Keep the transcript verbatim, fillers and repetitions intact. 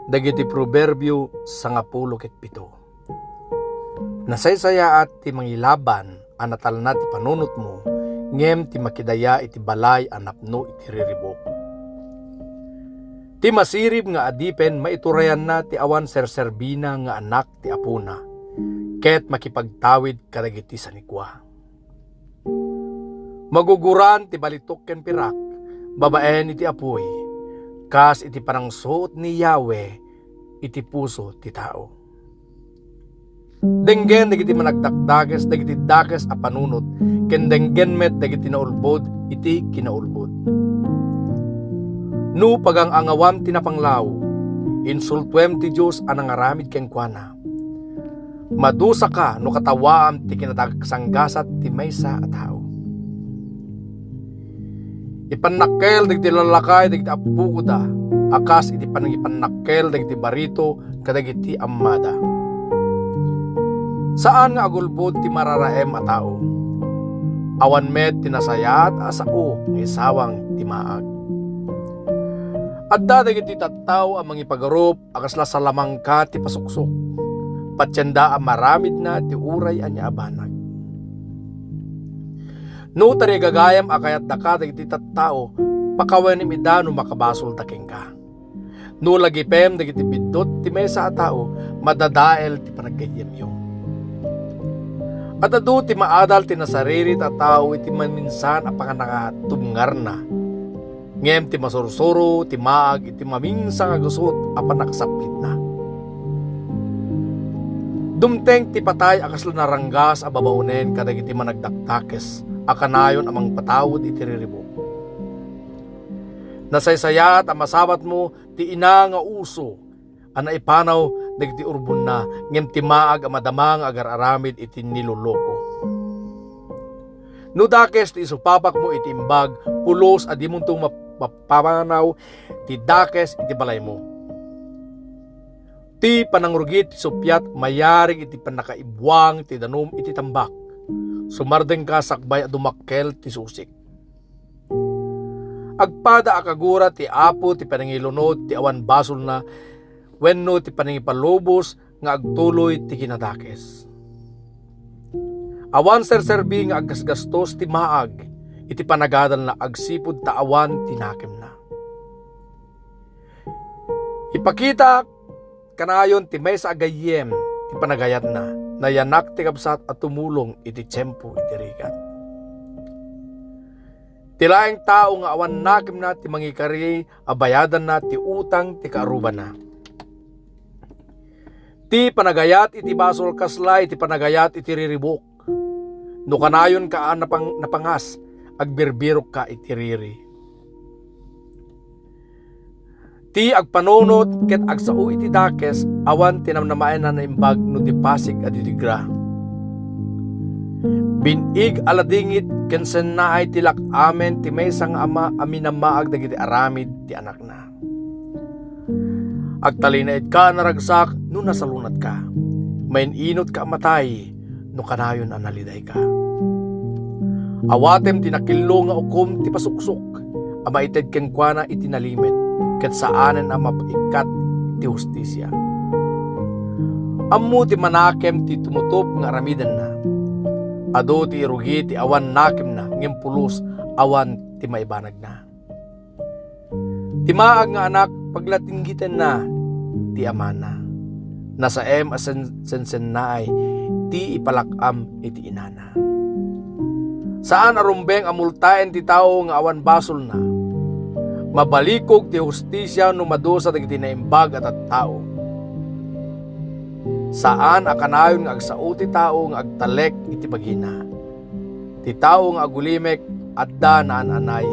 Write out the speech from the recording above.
Dagiti Proverbio sangapulo ket pito. Nasaysayaat ti mangilaban a natalna ti panunotmo, ngem ti makidaya iti balay a napno iti riribuk. Ti masirib nga adipen maiturayanna ti awan serserbina nga anak ti apona, ket makipagtawid kadagiti sanikua. Maguguran ti balitok ken pirak babaen iti apuy, kas iti panangsuot ni Yahweh iti puso ti tao. Denggen dagiti managdakdakes dagiti dakes a panunot, ken denggen met dagiti naulbod iti kinaulbod. No pagang-angawam ti napanglaw, insultuem ti Dios a nangaramid kenkuana. Madusaka no katawaam ti kinadagsanggasat ti maysa a tao. Ipannakkel dagiti lallakay dagiti appukoda a kas iti panangipannakkel dagiti barito kadagiti ammada. Saan nga agulbod ti mararaem a tao. Awan met ti nasayaat a sao nga isawang ti maag. Adda dagiti tattao a mangipagarup a kasla salamangka ti pasuksok. Patienda a maramidna ti uray ania a banag. No tarigagayam a kayatdaka dagiti tattao, pakawenem ida no makabasolda kenka. No lagipem dagiti biddut ti maysa a tao, madadael ti panaggayyemyo. Adda adu ti maadal ti nasaririt a tao iti maminsan a panangatubngarna. Ngem ti masursuro ti maag iti maminsan nga gusot a pannakasaplitna. Dumteng ti patay a kasla naranggas a babaonen kadagiti managdakdakes a kanayon a mangpatawed iti riribuk. Nasaysayaat a masabatmo ti ina nga uso a naipanaw dagiti urbonna, ngem ti maag a madama nga agar-aramid iti niloloko. No dakes ti isupapakmo iti imbag, pulos a dimonto map-, mapamanaw ti dakes iti balaymo. Ti panangrugi ti suppiat mayarig iti pannakaibuang ti danum iti tambak. Sumardengka sakbay a dumakkel ti susik. Agpada a kagura ti Apo ti panangilunod ti awan basolna wenno ti panangipalubos nga agtuloy ti kinadakes. Awan serserbi nga aggasgastos ti maag iti panagadalna agsipud ta awan ti nakemna. Ipakita kanayon ti maysa a gayyem ti panagayatna. Nayanak ti kabsat a tumulong iti tiempo iti rigat. Ti laeng tao nga awan nakemna ti mangikari a bayadanna ti utang ti kaarrubanna. Ti panagayat iti basol kasla iti panagayat iti riribuk. No kanayonka a napang-, napangas, agbirbirokka iti riri. Ti agpanunot ket agsao iti dakes, awan ti namnamaen a naimbag no di pasig a didigra. Bin-ig a ladingit ken sennaay ti lak-amen ti maysa nga ama a minamaag dagiti aramid ti anakna. Agtalinaedka a naragsak no nasalunatka. Main-inutka a matay no kanayon a nalidayka. Awatem ti nakillo nga ukom ti pasuksok a maited kenkuana iti nalimed, ket saanen a mapaikkat ti hustisia. Ammo ti manakem ti tumutop nga aramidenna. Adu ti irugi ti awan nakemna, ngem pulos awan ti maibanagna. Ti maag nga anak, paglatinggitenna ti amana. Nasaem a sen-, sensennaay ti ipalak-am iti inana. Saan a rumbeng a multaen ti tao nga awan basolna. Mabalikog ti hustisia no madusa dagiti naimbag a tattao. Saan a kanayon nga agsao ti tao nga agtalek iti bagina. Ti tao nga agulimek, adda naan-anay